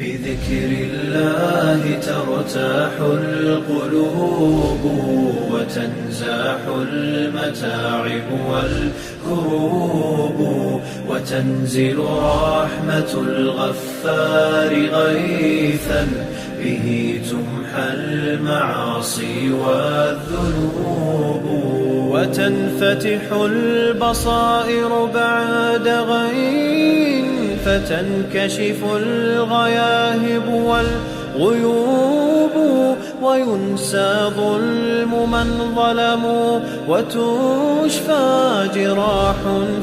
بذكر الله ترتاح القلوب، وتنزاح المتاعب والكروب، وتنزل رحمة الغفار غيثا، به تمحى المعاصي والذنوب، وتنفتح البصائر بعد غين، فتنكشف الغياهب والغيوب، وينسى ظلم من ظلموا، وتشفى جراح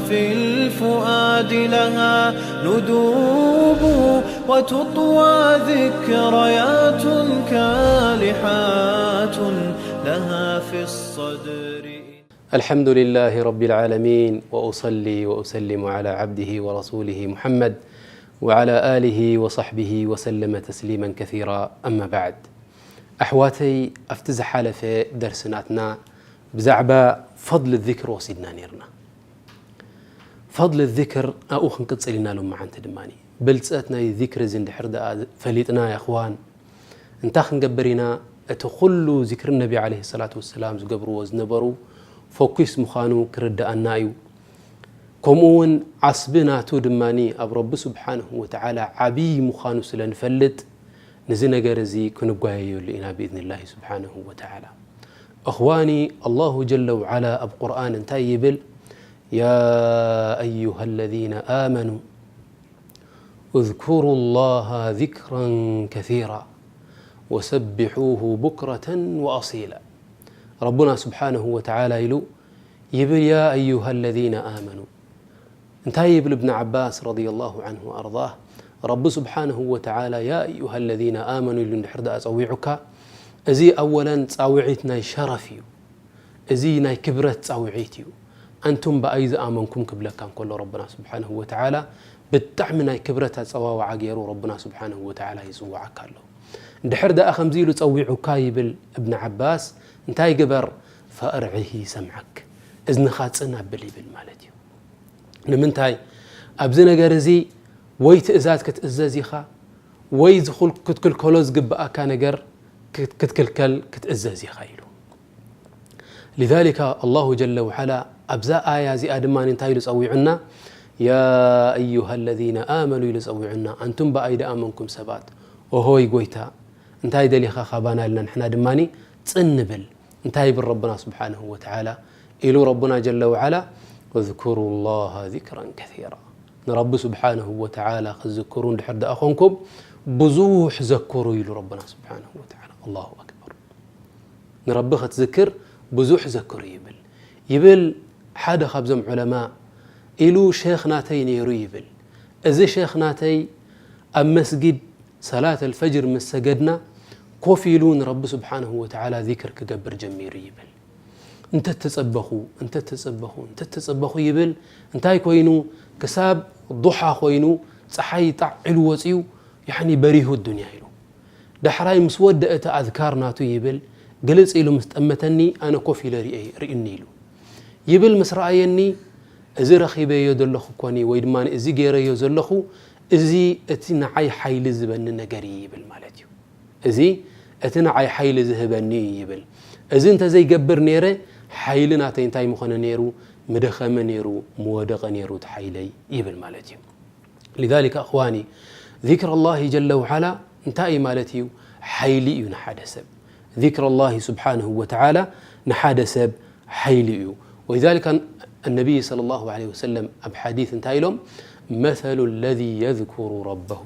في الفؤاد لها ندوب، وتطوى ذكريات كالحات لها في الصدر. الحمد لله رب العالمين، وأصلي وأسلم على عبده ورسوله محمد وعلى آله وصحبه وسلم تسليما كثيرا. أما بعد، ኣሕዋተይ፣ ኣብቲ ዝሓለፈ ደርሲ ናትና ብዛዕባ ፈضል ዚክር ወሲድና ነይርና። ፈضል ዚክር ኣብኡ ክንቅጽል ኢና። ሎማዓንቲ ድማ ብልጸት ናይ ዚክር እዚ እንድሕር ደኣ ፈሊጥና፣ የኽዋን፣ እንታይ ክንገብር ኢና? እቲ ኩሉ ዚክር ነቢ ዓለይሂ ሰላቱ ወሰላም ዝገብርዎ ዝነበሩ ፎኪስ ምዃኑ ክርድኣና እዩ። ከምኡ እውን ዓስቢ ናቱ ድማ ኣብ ረቢ ስብሓንሁ ወተዓላ ዓብዪ ምዃኑ ስለ ንፈልጥ፣ ነዚ ነገር እዚ ክንጓየየሉ ኢና ብኢዝኒላሂ ስብሓንሁ ወተዓላ። እኽዋኒ፣ ኣላሁ ጀለ ወዓላ ኣብ ቁርኣን እንታይ ይብል? يا أيها الذين آمنوا اذكروا الله ذكرا كثيرا وسبحوه بكرة وأصيلا። ረቡና ስብሓንሁ ወተዓላ ኢሉ ይብል፣ يا أيها الذين آمنوا። እንታይ ይብል እብን ዓባስ ረዲየላሁ ዓንሁ ወኣርዳህ? ረቢ ስብሓንሁ ወተዓላ يا أيها الذين آمنوا ኢሉ እንድሕር ደኣ ጸዊዑካ፣ እዚ ኣወለን ጻውዒት ናይ ሸረፍ እዩ። እዚ ናይ ክብረት ጻውዒት እዩ። ኣንቱም ብኣይ ዝኣመንኩም ክብለካ እንከሎ፣ ረብና ስብሓንሁ ወተዓላ ብጣዕሚ ናይ ክብረት ኣጸዋውዓ ገይሩ ረብና ስብሓንሁ ወተዓላ ይጽውዓካ ኣሎ። እንድሕር ደኣ ከምዚ ኢሉ ጸዊዑካ ይብል እብን ዓባስ፣ እንታይ ግበር? ፈኣርዒሂ ሰምዓክ፣ እዝንኻ ጽን ኣብል ይብል ማለት እዩ። ንምንታይ? ኣብዚ ነገር እዚ ወይ ትእዛዝ ክትእዘዝ ኢኻ፣ ወይ ዝኹል-፣ ክትክልከሎ ዝግብኣካ ነገር ክት-፣ ክትክልከል ክትእዘዝ ኢኻ ኢሉ። ሊዛሊካ ኣላሁ ጀለ ወዓላ ኣብዛ ኣያ እዚኣ ድማ እንታይ ኢሉ ጸዊዑና? ያ ኣዩሃ ለዚነ ኣመኑ ኢሉ ጸዊዑና። ኣንቱም ብኣይ ድኣመንኩም ሰባት፣ ኦሆይ ጎይታ፣ እንታይ ደሊኻ ካባና ኢልና ንሕና ድማ ጽን ንብል። እንታይ ይብል ረብና ስብሓንሁ ወተዓላ? ኢሉ ረብና ጀለ ወዓላ፣ "እዝኩሩ ላሃ ዚክራን ከሲራ።" ንረቢ ስብሓንሁ ወተዓላ ክትዝክሩ እንድሕር ደኣ ኾንኩም፣ ብዙሕ ዘክሩ ኢሉ ረብና ስብሓንሁ ወተዓላ። ኣላሁ ኣክበር። ንረቢ ክትዝክር ብዙሕ ዘክሩ ይብል። ይብል ሓደ ካብዞም ዑለማ፣ ኢሉ ሼኽ ናተይ ነይሩ ይብል። እዚ ሼኽ ናተይ ኣብ መስጊድ ሰላት ኣልፈጅር ምስ ሰገድና ኮፍ ኢሉ ንረቢ ስብሓንሁ ወተዓላ ዚክር ክገብር ጀሚሩ ይብል። እንተተጸበኹ፣ እንተተጸበኹ፣ እንተተጸበኹ ይብል። እንታይ ኮይኑ? ክሳብ ዱሓ ኮይኑ፣ ጸሓይ ጣዕ ኢሉ ወጺኡ፣ ያዕኒ በሪሁ ዱንያ ኢሉ። ዳሕራይ ምስ ወደአ እቲ ኣዝካር ናቱ ይብል፣ ግልጽ ኢሉ ምስ ጠመተኒ፣ ኣነ ኮፍ ኢለ ርእየ-፣ ርእኒ ኢሉ። ይብል ምስ ረኣየኒ፣ እዚ ረኺበዮ ዘለኹ ኮኒ፣ ወይ ድማ እዚ ገይረዮ ዘለኹ፣ እዚ እቲ ንዓይ ሓይሊ ዝህበኒ ነገር እዩ ይብል ማለት እዩ። እዚ እቲ ንዓይ ሓይሊ ዝህበኒ እዩ ይብል። እዚ እንተዘይገብር ነይረ፣ ሓይሊ ናተይ እንታይ ምኾነ ነይሩ? ምደኸመ ነይሩ፣ ምወደቐ ነይሩ እቲ ሓይለይ ይብል ማለት እዩ። ሊዛሊከ እኽዋኒ፣ ዚክር ኣላሂ ጀለ ወዓላ እንታይ እዩ ማለት እዩ? ሓይሊ እዩ ንሓደ ሰብ። ዚክር ኣላሂ ስብሓንሁ ወተዓላ ንሓደ ሰብ ሓይሊ እዩ። ወሊዛሊከ ኣነቢይ ሰለላሁ ዐለይሂ ወሰለም ኣብ ሓዲስ እንታይ ኢሎም? "መሰሉ ለዚ የዝኩሩ ረበሁ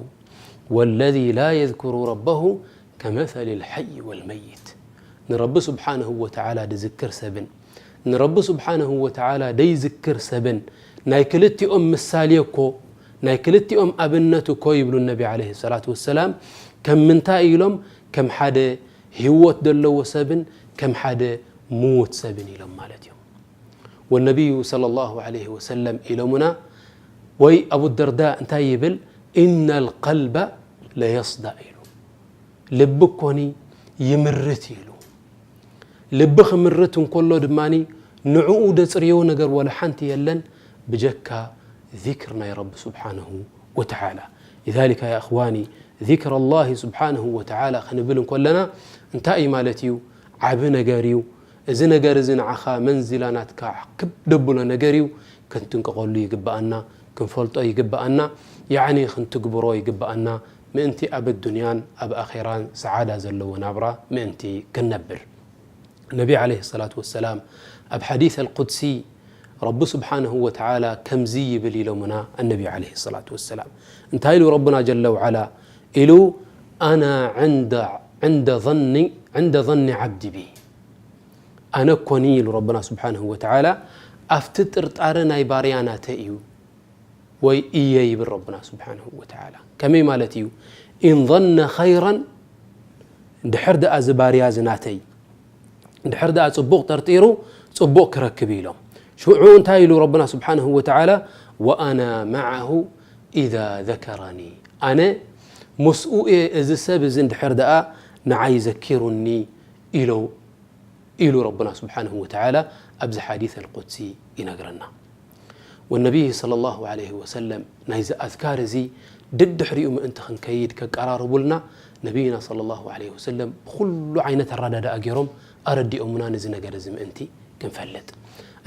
ወለዚ ላ የዝኩሩ ረበሁ ከመሰሊ ልሐይ ወልመይት።" ንረቢ ስብሓንሁ ወተዓላ ድዝክር ሰብን ንረቢ ስብሓንሁ ወተዓላ ደይዝክር ሰብን ናይ ክልቲኦም ምሳሌ እኮ፣ ናይ ክልቲኦም ኣብነት እኮ ይብሉ ነቢ ዓለይሂ ሰላቱ ወሰላም። ከም ምንታይ ኢሎም? ከም ሓደ ህይወት ዘለዎ ሰብን ከም ሓደ ምዉት ሰብን ኢሎም ማለት እዮም። ወነቢዩ ሰለላሁ ዐለይሂ ወሰለም ኢሎሙና፣ ወይ ኣቡ ደርዳ እንታይ ይብል? "ኢነል ቀልበ ለየስዳ" ኢሉ። ልቢ እኮኒ ይምርት ኢሉ። ልቢ ክምርት እንከሎ ድማኒ ንዕኡ ደጽርዮ ነገር ወላ ሓንቲ የለን ብጀካ ዚክር ናይ ረቢ ስብሓንሁ ወተዓላ። ሊዛሊከ ያ እኽዋኒ፣ ذكر الله سبحانه وتعالى ክንብል እንከለና እንታይ እዩ ማለት እዩ? ዓቢ ነገር እዩ። እዚ ነገር እዚ ንዓኻ መንዚላ ናትካ ክብ ደብሎ ነገር እዩ። ክንጥንቀቐሉ ይግብኣና፣ ክንፈልጦ ይግብኣና፣ ያዕኒ ክንትግብሮ ይግብኣና፣ ምእንቲ ኣብ ኣዱንያን ኣብ ኣኼራን ሰዓዳ ዘለዎ ናብራ ምእንቲ ክንነብር። ነቢ ዓለይሂ ሰላቱ ወሰላም ኣብ ሓዲስ ኣልቁድሲ ረቢ ስብሓንሁ ወተዓላ ከምዚ ይብል ኢሎምና። ኣነቢ ዓለይሂ ሰላቱ ወሰላም እንታይ ኢሉ ረብና ጀለ ወዓላ ኢሉ? ኣና ዕንደ፣ ዕንደ ظኒ፣ ዕንደ ظኒ ዓብዲ ቢ። ኣነ እኮኒ ኢሉ ረብና ስብሓንሁ ወተዓላ ኣብቲ ጥርጣረ ናይ ባርያ ናተይ እዩ ወይ እየ ይብል ረብና ስብሓንሁ ወተዓላ። ከመይ ማለት እዩ? ኢን ظነ ኸይራን፣ እንድሕር ደኣ እዚ ባርያ እዚ ናተይ እንድሕር ደኣ ጽቡቕ ጠርጢሩ ጽቡቕ ክረክብ ኢሎም። ሽዑ እንታይ ኢሉ ረብና ስብሓንሁ ወተዓላ? ወኣና መዓሁ ኢዛ ዘከረኒ፣ ኣነ ምስኡ እየ እዚ ሰብ እዚ እንድሕር ደኣ ንዓይ ዘኪሩኒ ኢሎ ኢሉ ረብና ስብሓንሁ ወተዓላ ኣብዚ ሓዲስ ኣልቁድሲ ይነግረና። ወነቢይ ሰለላሁ ዐለይሂ ወሰለም ናይዚ ኣዝካር እዚ ደድሕሪኡ ምእንቲ ክንከይድ ከቀራርቡልና ነቢይና ሰለላሁ ዐለይሂ ወሰለም ብኹሉ ዓይነት ኣረዳድኣ ገይሮም ኣረዲኦምና ነዚ ነገር እዚ ምእንቲ ክንፈልጥ።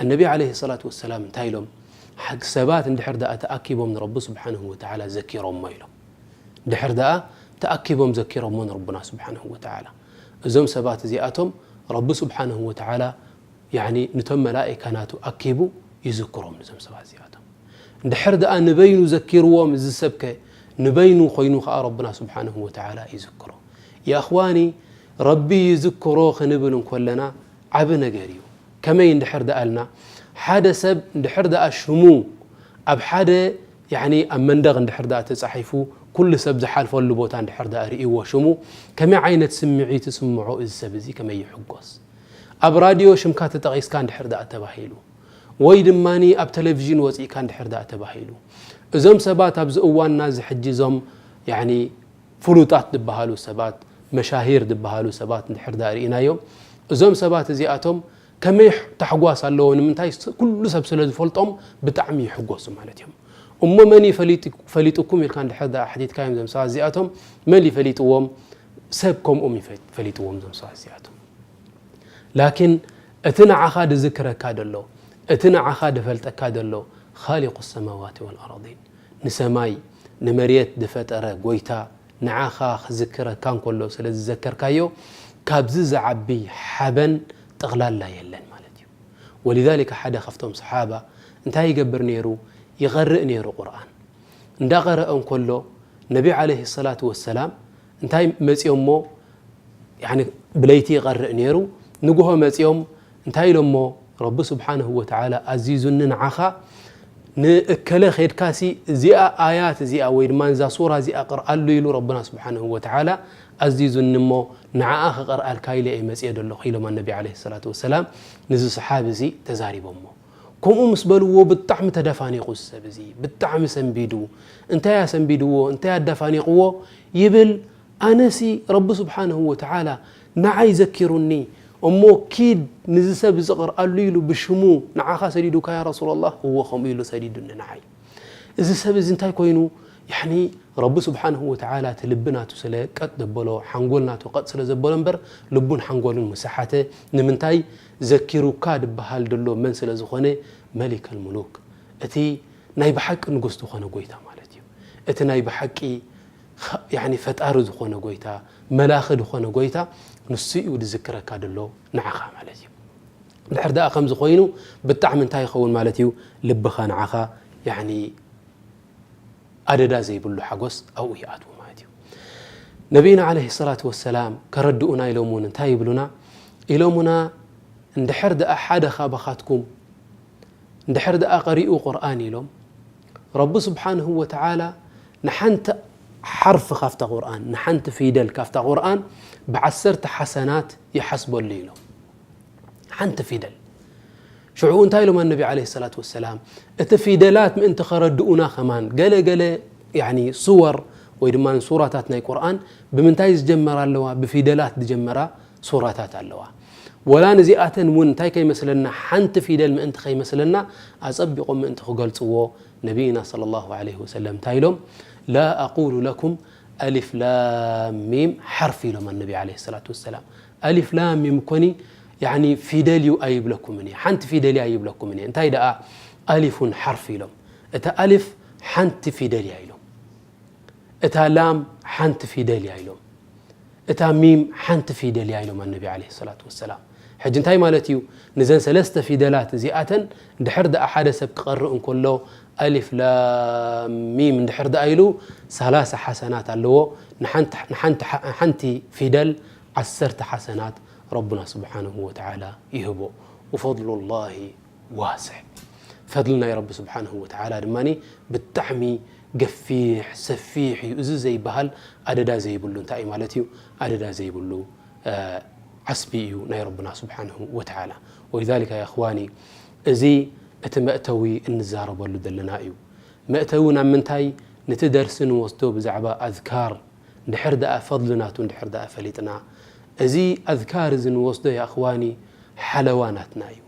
ኣነቢ ዐለይሂ ሰላቱ ወሰላም እንታይ ኢሎም? ሓቂ ሰባት እንድሕር ደኣ ተኣኪቦም ንረቢ ስብሓንሁ ወተዓላ ዘኪሮሞ ኢሎም። ድሕር ደኣ ተኣኪቦም ዘኪሮሞ ንረብና ስብሓንሁ ወተዓላ። እዞም ሰባት እዚኣቶም ረቢ ስብሓንሁ ወተዓላ ያዕኒ ንቶም መላኢካ ናቱ ኣኪቡ ይዝክሮም። ንዞም ሰባት እዚኣቶም እንድሕር ደኣ ንበይኑ ዘኪርዎም፣ እዚ ሰብከ ንበይኑ ኮይኑ ኸዓ ረብና ስብሓንሁ ወተዓላ ይዝክሮ። የእኽዋኒ፣ ረቢ ይዝክሮ ክንብል እንኮለና ዓቢ ነገር እዩ። ከመይ እንድሕር ደኣልና፣ ሓደ ሰብ እንድሕር ደኣ ሽሙ ኣብ ሓደ ያዕኒ ኣብ መንደቕ እንድሕር ደኣ ተጻሒፉ፣ ኩሉ ሰብ ዝሓልፈሉ ቦታ እንድሕር ደኣ ርእይዎ ሽሙ፣ ከመይ ዓይነት ስምዒት ይስምዖ? እዚ ሰብ እዚ ከመይ ይሕጎስ? ኣብ ራድዮ ሽምካ ተጠቒስካ እንድሕር ደኣ ተባሂሉ፣ ወይ ድማኒ ኣብ ቴሌቪዥን ወጺእካ እንድሕር ደኣ ተባሂሉ፣ እዞም ሰባት ኣብዚ እዋንና እዚ ሕጂ እዞም ያዕኒ ፍሉጣት ዝበሃሉ ሰባት፣ መሻሂር ዝበሃሉ ሰባት እንድሕር ደኣ ርኢናዮም፣ እዞም ሰባት እዚኣቶም ከመይ ታሕጓስ ኣለዎ? ንምንታይ? ኩሉ ሰብ ስለ ዝፈልጦም ብጣዕሚ ይሕጎሱ ማለት እዮም። እሞ መን እዩ ፈሊጡ-፣ ፈሊጡኩም ኢልካ እንድሕር ደኣ ኣሕቲትካዮም፣ እዞም ሰባት እዚኣቶም መን እዩ ፈሊጥዎም? ሰብ ከምኦም እዩ ፈ-፣ ፈሊጥዎም እዞም ሰባት እዚኣቶም። ላኪን እቲ ንዓኻ ድዝክረካ ደሎ፣ እቲ ንዓኻ ድፈልጠካ ደሎ፣ ኻሊቁ ሰማዋት ወልኣርዲን፣ ንሰማይ ንመሬት ዝፈጠረ ጎይታ ንዓኻ ክዝክረካ እንከሎ ስለ ዝዘከርካዮ፣ ካብዚ ዝዓቢ ሓበን ጠቕላላ የለን ማለት እዩ። ወሊዛሊከ ሓደ ካብቶም ሰሓባ እንታይ ይገብር ነይሩ? ይቐርእ ነይሩ ቁርኣን። እንዳቐረአ እንከሎ ነቢ ዓለይሂ ሰላቱ ወሰላም እንታይ መጺኦሞ? ያኒ ብለይቲ ይቐርእ ነይሩ። ንግሆ መጺኦም እንታይ ኢሎሞ? ረቢ ስብሓንሁ ወተዓላ ኣዚዙኒ ንዓኻ ንእከለ ኼድካሲ እዚኣ ኣያት እዚኣ ወይ ድማ እዛ ሱራ እዚኣ ቅርኣሉ ኢሉ ረብና ስብሓንሁ ወተዓላ ኣዚዙኒ እሞ ንዓኣ ክቐርኣልካ ኢለ እየ መጺአ ዘለኹ ኢሎም ኣነቢ ዓለይሂ ሰላቱ ወሰላም ንዚ ሰሓቢ እዚ ተዛሪቦሞ። ከምኡ ምስ በልዎ ብጣዕሚ ተደፋኒቑ እዚ ሰብ እዚ፣ ብጣዕሚ ሰንቢዱ። እንታይ ኣሰንቢድዎ? እንታይ ኣደፋኒቕዎ? ይብል ኣነሲ ረቢ ስብሓንሁ ወተዓላ ንዓይ ዘኪሩኒ እሞ ኪድ ንዚ ሰብ እዚ ቅርኣሉ ኢሉ ብሽሙ ንዓኻ ሰዲዱካ ያ ረሱላላህ? እዎ ከምኡ ኢሉ ሰዲዱኒ ንዓይ። እዚ ሰብ እዚ እንታይ ኮይኑ? ያኒ ረቢ ስብሓንሁ ወተዓላ እቲ ልቢ ናቱ ስለ ቀጥ ዘበሎ፣ ሓንጎል ናቱ ቀጥ ስለ ዘበሎ እምበር ልቡን ሓንጎሉን ምሰሓተ። ንምንታይ? ዘኪሩካ ድበሃል ደሎ መን ስለ ዝኾነ? መሊከል ሙሉክ፣ እቲ ናይ ብሓቂ ንጉስ ዝኾነ ጎይታ ማለት እዩ። እቲ ናይ ብሓቂ ኸ-፣ ያኒ ፈጣሪ ዝኾነ ጎይታ፣ መላኺ ዝኾነ ጎይታ ንሱ እዩ ድዝክረካ ደሎ ንዓኻ ማለት እዩ። ድሕር ደኣ ከምዚ ኮይኑ ብጣዕሚ እንታይ ይኸውን ማለት እዩ? ልብኻ ንዓኻ ያኒ ኣደዳ ዘይብሉ ሓጎስ ኣብኡ ይኣትዎ ማለት እዩ። ነቢና ዓለይሂ ሰላቱ ወሰላም ከረድኡና ኢሎም እውን እንታይ ይብሉና? ኢሎምና፣ እንድሕር ደኣ ሓደ ካባኻትኩም እንድሕር ደኣ ቀሪኡ ቁርኣን ኢሎም፣ ረቢ ስብሓንሁ ወተዓላ ንሓንቲ ሓርፊ ካብታ ቁርኣን፣ ንሓንቲ ፊደል ካብታ ቁርኣን ብዓሰርተ ሓሰናት ይሓስበሉ ኢሎም። ሓንቲ ፊደል። ሽዑ እንታይ ኢሎም ኣነቢ ዓለይሂ ሰላቱ ወሰላም? እቲ ፊደላት ምእንቲ ኸረድኡና ኸማን፣ ገለ ገለ ያኒ ሱወር ወይ ድማ ሱራታት ናይ ቁርኣን ብምንታይ ዝጀመራ ኣለዋ? ብፊደላት ዝጀመራ ሱራታት ኣለዋ። ወላ ነዚኣተን እውን እንታይ ከይመስለና፣ ሓንቲ ፊደል ምእንቲ ከይመስለና ኣጸቢቖም ምእንቲ ክገልጽዎ ነቢይና ሰለላሁ ዓለይሂ ወሰለም እንታይ ኢሎም? ላ ኣቁሉ ለኩም ألف لام ميم حرف ኢሎም ኣነቢ عليه الصلاة والسلام። ألف لام ميم እኮኒ ያኒ ፊደል እዩ ኣይብለኩምን እየ፣ ሓንቲ ፊደል እዩ ኣይብለኩምን እየ። እንታይ ደኣ ألف حرف ኢሎም። እታ ኣሊፍ ሓንቲ ፊደል እያ ኢሎም። እታ ላም ሓንቲ ፊደል እያ ኢሎም። እታ ሚም ሓንቲ ፊደል እያ ኢሎም ኣነቢ عليه الصلاة والسلام። ሕጂ እንታይ ማለት እዩ? ንዘን ሰለስተ ፊደላት እዚኣተን እንድሕር ደኣ ሓደ ሰብ ክቐርእ እንከሎ ኣሊፍ ላም ሚም እንድሕር ደኣ ኢሉ ሰላሳ ሓሰናት ኣለዎ። ንሓንቲ ንሓንቲ ሓ- ሓንቲ ፊደል ዓሰርተ ሓሰናት ረቡና ስብሓንሁ ወተዓላ ይህቦ። وفضل الله واسع። ፈድሊ ናይ ረቢ ስብሓንሁ ወተዓላ ድማ ብጣዕሚ ገፊሕ ሰፊሕ እዩ። እዚ ዘይበሃል ኣደዳ ዘይብሉ እንታይ እዩ ማለት እዩ? ኣደዳ ዘይብሉ ዓስቢ እዩ ናይ ረብና ስብሓንሁ ወተዓላ። ولذلك يا إخواني እዚ እቲ መእተዊ እንዛረበሉ ዘለና እዩ። መእተዊ ናብ ምንታይ? ነቲ ደርሲ ንወስዶ ብዛዕባ ኣዝካር እንድሕር ደኣ ፈድሊ ናቱ እንድሕር ደኣ ፈሊጥና፣ እዚ ኣዝካር እዚ ንወስዶ يا إخواني ሓለዋ ናትና እዩ፣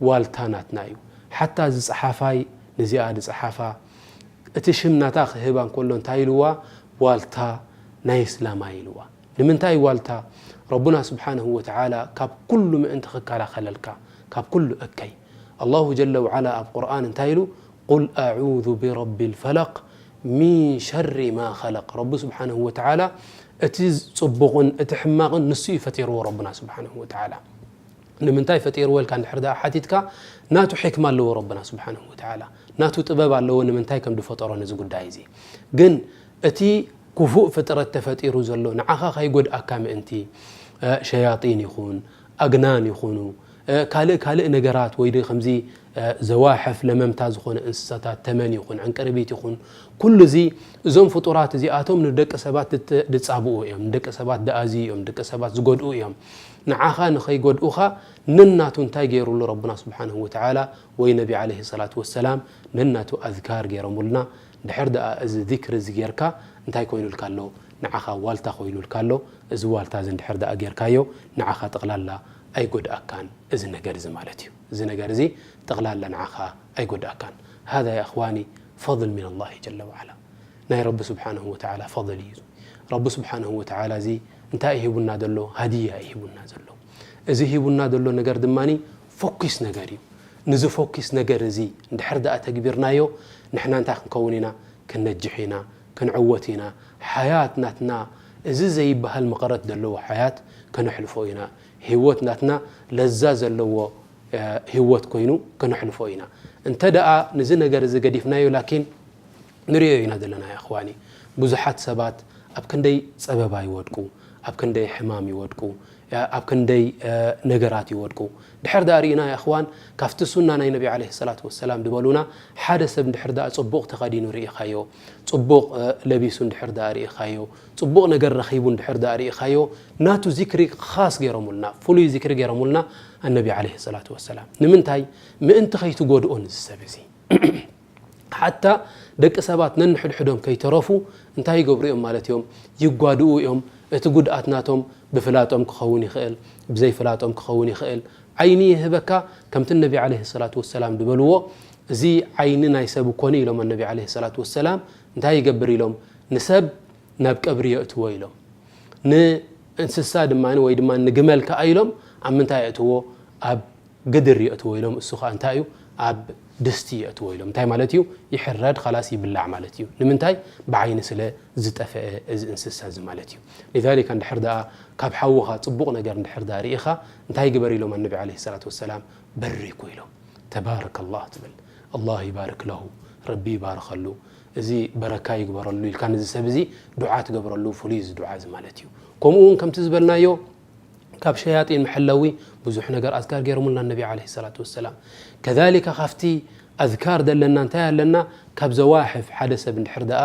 ዋልታ ናትና እዩ። ሓታ እዚ ጸሓፋይ ነዚኣ ዝጸሓፋ እቲ ሽም ናታ ክህባ እንከሎ እንታይ ኢልዋ? ዋልታ ናይ እስላም ኢልዋ። ንምንታይ ዋልታ? ረቡና ስብሓንሁ ወተዓላ ካብ ኩሉ ምእንቲ ክከላኸለልካ፣ ካብ ኩሉ እከይ። ኣላሁ ጀለ ወዓላ ኣብ ቁርኣን እንታይ ኢሉ? قل أعوذ برب الفلق من شر ما خلق። ረቡ ስብሓንሁ ወተዓላ እቲ ጽቡቕን እቲ ሕማቕን ንሱ እዩ ፈጢርዎ ረቡና ስብሓንሁ ወተዓላ። ንምንታይ ፈጢርዎ ኢልካ እንድሕር ደኣ ሓቲትካ፣ ናቱ ሕክማ ኣለዎ ረብና ስብሓንሁ ወተዓላ፣ ናቱ ጥበብ ኣለዎ ንምንታይ ከም ዝፈጠሮ ነዚ ጉዳይ እዚ። ግን እቲ ክፉእ ፍጥረት ተፈጢሩ ዘሎ ንዓኻ ከይጎድኣካ ምእንቲ፣ እ፣ ሸያጢን ይኹን፣ ኣግናን ይኹኑ፣ እ፣ ካልእ ካልእ ነገራት ወይ ድ-፣ ከምዚ፣ እ፣ ዘዋሕፍ ለመምታ ዝኾነ እንስሳታት፣ ተመን ይኹን፣ ዕንቅርቢት ይኹን፣ ኩሉ እዚ፣ እዞም ፍጡራት እዚኣቶም ንደቂ ሰባት ድተ-፣ ድጻብኡ እዮም፣ ንደቂ ሰባት ድኣዝዩ እዮም፣ ንደቂ ሰባት ዝጎድኡ እዮም። ንዓኻ ንኸይጎድኡኻ ነናቱ እንታይ ገይሩሉ ረቡና ስብሓንሁ ወተዓላ ወይ ነቢ ዓለይሂ ሰላቱ ወሰላም ነናቱ ኣዝካር ገይሮምልና። ድሕር ደኣ እዚ ዚክሪ እዚ ጌርካ እንታይ ኮይኑልካ ኣሎ? ንዓኻ ዋልታ ኮይኑልካ ኣሎ። እዚ ዋልታ እዚ እንድሕር ደኣ ጌርካዮ ንዓኻ ጠቕላላ ኣይጎድኣካን እዚ ነገር እዚ ማለት እዩ። እዚ ነገር እዚ ጠቕላላ ንዓኻ ኣይጎድኣካን። هذا يا إخواني فضل من الله جل وعلا። ናይ ረቢ ስብሓንሁ ወተዓላ ፈضል እዩ። ረቢ ስብሓንሁ ወተዓላ እዚ እንታይ እዩ ሂቡና ዘሎ? ሃድያ እዩ ሂቡና ዘሎ። እዚ ሂቡና ዘሎ ነገር ድማ ፎኪስ ነገር እዩ። ንዚ ፎኪስ ነገር እዚ እንድሕር ደኣ ተግቢርናዮ ንሕና እንታይ ክንከውን ኢና? ክነጅሕ ኢና፣ ክንዕወት ኢና። ሓያት ናትና እዚ ዘይበሃል መቐረት ዘለዎ ሓያት ከነሕልፎ ኢና። ህይወት ናትና ለዛ ዘለዎ፣ እ፣ ህይወት ኮይኑ ከነሕልፎ ኢና። እንተ ደኣ ነዚ ነገር እዚ ገዲፍናዮ ላኪን ንርእዮ ኢና ዘለና ያ እኽዋኒ። ብዙሓት ሰባት ኣብ ክንደይ ጸበባ ይወድቁ፣ ኣብ ክንደይ ሕማም ይወድቁ፣ ኣብ ክንደይ፣ እ፣ ነገራት ይወድቁ። ድሕር ደኣ ርኢና ያ እኽዋን ካብቲ ሱና ናይ ነቢ ዓለይሂ ሰላቱ ወሰላም ዝበሉና ሓደ ሰብ እንድሕር ደኣ ጽቡቕ ተኸዲኑ ርኢኻዮ፣ ጽቡቕ፣ እ፣ ለቢሱ እንድሕር ደኣ ርኢኻዮ፣ ጽቡቕ ነገር ረኺቡ እንድሕር ደኣ ርኢኻዮ፣ ናቱ ዚክሪ ኻስ ገይሮምልና፣ ፍሉይ ዚክሪ ገይሮምልና ኣነቢ ዓለይሂ ሰላቱ ወሰላም። ንምንታይ? ምእንቲ ኸይትጎድኦ ንዚ ሰብ እዚ። ሓታ ደቂ ሰባት ነንሕድሕዶም ከይተረፉ እንታይ ይገብሩ እዮም ማለት እዮም? ይጓድኡ እዮም። እቲ ጉድኣት ናቶም ብፍላጦም ክኸውን ይኽእል፣ ብዘይፍላጦም ክኸውን ይኽእል። ዓይኒ ይህበካ፣ ከምቲ ነቢ ዓለይሂ ሰላቱ ወሰላም ዝበልዎ፣ እዚ ዓይኒ ናይ ሰብ እኮኒ ኢሎም ኣነቢ ዓለይሂ ሰላቱ ወሰላም፣ እንታይ ይገብር ኢሎም? ንሰብ ናብ ቀብሪ የእትዎ ኢሎም። ንእንስሳ ድማ ወይ ድማ ንግመል ከኣ ኢሎም ኣብ ምንታይ የእትዎ? ኣብ ግድር የእትዎ ኢሎም። እሱ ኸኣ እንታይ እዩ? ኣብ ድስቲ የእትዎ ኢሎም። እንታይ ማለት እዩ? ይሕረድ፣ ኸላስ ይብላዕ ማለት እዩ። ንምንታይ? ብዓይኒ ስለ ዝጠፍአ እዚ እንስሳ እዚ ማለት እዩ። ሊዛሊከ እንድሕር ደኣ ካብ ሓውኻ ጽቡቕ ነገር እንድሕር ደኣ ርኢኻ እንታይ ግበር ኢሎም ኣነቢ ዓለይሂ ሰላቱ ወሰላም? በሪኩ ኢሎም። ተባረከላህ ትብል። ኣላህ ይባርክ ለሁ፣ ረቢ ይባርኸሉ፣ እዚ በረካ ይግበረሉ ኢልካ ነዚ ሰብ እዚ ዱዓ ትገብረሉ ፍሉይ እዚ ዱዓ እዚ ማለት እዩ። ከምኡ እውን ከምቲ ዝበልናዮ ካብ ሸያጢን መሐለዊ ብዙሕ ነገር ኣዝካር ገይሮምልና ነቢ ዓለይሂ ሰላቱ ወሰላም። ከዛሊከ ካብቲ ኣዝካር ዘለና እንታይ ኣለና? ካብ ዘዋሕፍ ሓደ ሰብ እንድሕር ደኣ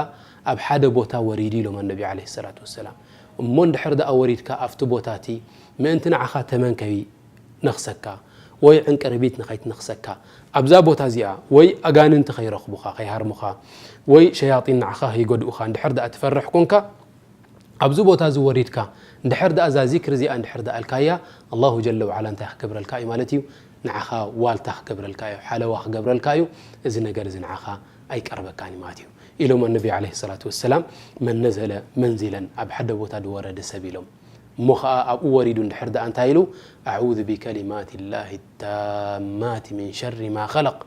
ኣብ ሓደ ቦታ ወሪዱ ኢሎም ኣነቢ ዓለይሂ ሰላቱ ወሰላም። እሞ እንድሕር ደኣ ወሪድካ ኣብቲ ቦታ እቲ ምእንቲ ንዓኻ ተመን ከይነኽሰካ ወይ ዕንቅርቢት ንኸይትነኽሰካ ኣብዛ ቦታ እዚኣ ወይ ኣጋንንቲ ከይረኽቡኻ ከይሃርሙኻ ወይ ሸያጢን ንዓኻ ከይጎድኡኻ እንድሕር ደኣ ትፈርሕ ኮንካ ኣብዚ ቦታ እዚ ወሪድካ እንድሕር ደኣ እዛ ዚክሪ እዚኣ እንድሕር ደኣ ኣልካያ፣ ኣላሁ ጀለ ወዓላ እንታይ ክገብረልካ እዩ ማለት እዩ? ንዓኻ ዋልታ ክገብረልካ እዩ፣ ሓለዋ ክገብረልካ እዩ። እዚ ነገር እዚ ንዓኻ ኣይቀርበካን እዩ ማለት እዩ። ኢሎም ኣነቢ ዓለይሂ ሰላቱ ወሰላም። መን ነዘለ መንዚለን፣ ኣብ ሓደ ቦታ ዝወረደ ሰብ ኢሎም። እሞ ኸዓ ኣብኡ ወሪዱ እንድሕር ደኣ እንታይ ኢሉ? ኣዑዙ ቢከሊማት ላሂ ታማት ሚን ሸሪ ማ ኸለቅ።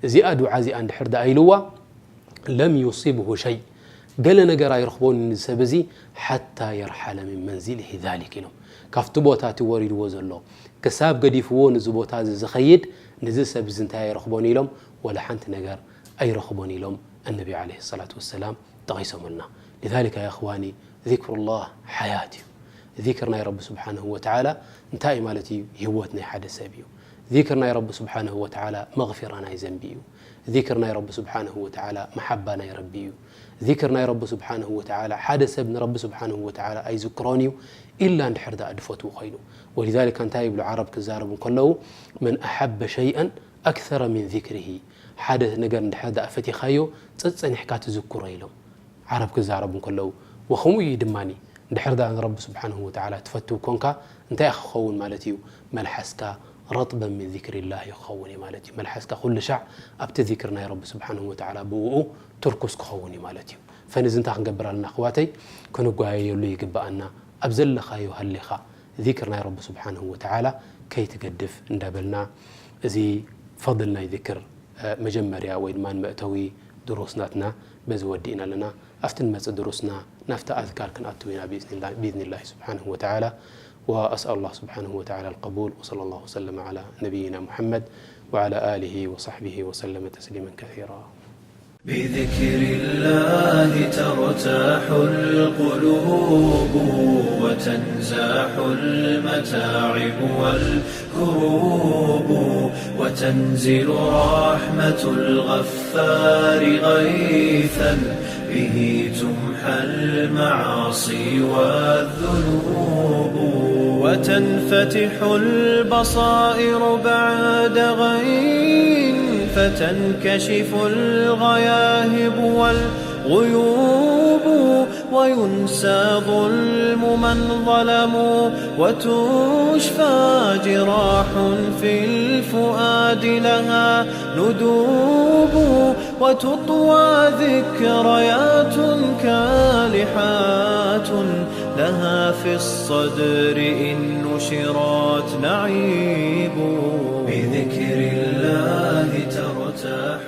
እዚኣ ዱዓ እዚኣ እንድሕር ደኣ ኢልዋ፣ ለም ዩሲብሁ ሸይ፣ ገለ ነገር ኣይረኽቦን እዚ ሰብ እዚ፣ ሓታ የርሓለ ሚን መንዚልሂ ዛሊክ ኢሎም። ካብቲ ቦታ እቲ ወሪድዎ ዘሎ ክሳብ ገዲፍዎ ንዚ ቦታ እዚ ዝኸይድ፣ ንዚ ሰብ እዚ እንታይ ኣይረኽቦን ኢሎም? ወላ ሓንቲ ነገር ኣይረኽቦን ኢሎም ኣነቢ ዓለይሂ ሰላቱ ወሰላም ጠቒሶምልና። ሊዛሊከ ያ እኽዋኒ፣ ዚክሩላህ ሓያት እዩ። ዚክር ናይ ረቢ ስብሓንሁ ወተዓላ እንታይ እዩ ማለት እዩ? ህይወት ናይ ሓደ ሰብ እዩ። ዚክር ናይ ረቢ ስብሓንሁ ወተዓላ መግፊራ ናይ ዘንቢ እዩ። ዚክር ናይ ረቢ ስብሓንሁ ወተዓላ መሓባ ናይ ረቢ እዩ። ዚክር ናይ ረቢ ስብሓንሁ ወተዓላ፣ ሓደ ሰብ ንረቢ ስብሓንሁ ወተዓላ ኣይዝክሮን እዩ ኢላ እንድሕር ደኣ ድፈትዎ ኮይኑ። ወሊዛሊከ እንታይ ይብሉ ዓረብ ክዛረቡ እንከለዉ? መን ኣሓበ ሸይአን ኣክሰረ ሚን ዚክሪሂ፣ ሓደ ነገር እንድሕር ደኣ ፈቲኻዮ ጸጸኒሕካ ትዝክሮ ኢሎም ዓረብ ክዛረቡ እንከለዉ። ወኸምኡ እዩ ድማኒ፣ እንድሕር ደኣ ንረቢ ስብሓንሁ ወተዓላ ትፈትው ኮንካ እንታይ እዩ ክኸውን ማለት እዩ? መልሓስካ ረጥበን ሚን ዚክሪላህ ክኸውን እዩ ማለት እዩ። መልሓስካ ኩሉ ሻዕ ኣብቲ ዚክር ናይ ረቢ ስብሓንሁ ወተዓላ ብእኡ ትርኩስ ክኸውን እዩ ማለት እዩ። ፈንዚ እንታይ ክንገብር ኣለና ኣሕዋተይ? ክንጓየየሉ ይግብኣና። ኣብ ዘለኻዮ ሃሊኻ ዚክር ናይ ረቢ ስብሓንሁ ወተዓላ ከይትገድፍ እንዳበልና፣ እዚ ፈድል ናይ ዚክር መጀመርያ ወይ ድማ መእተዊ ድሩስ ናትና በዚ ወዲእና ኣለና። ኣብቲ ንመጽእ ድሩስና ናብቲ ኣዝካር ክንኣትው ኢና ብኢዝኒላህ፣ ብኢዝኒላህ ስብሓንሁ ወተዓላ። وأسأل الله سبحانه وتعالى القبول، وصلى الله وسلم على نبينا محمد وعلى آله وصحبه وسلم تسليما كثيرا. بذكر الله ترتاح القلوب، وتنزاح المتاعب والكروب، وتنزل رحمة الغفار غيثا به تمحى المعاصي والذنوب، وتنفتح البصائر بعد غي فتنكشف الغياهب والغيوب، وينسى ظلم من ظلموا، وتشفى جراح في الفؤاد لها ندوب، وتطوى ذكريات كالحات لها في الصدر إن نشرت نعيب. بذكر الله ترتاح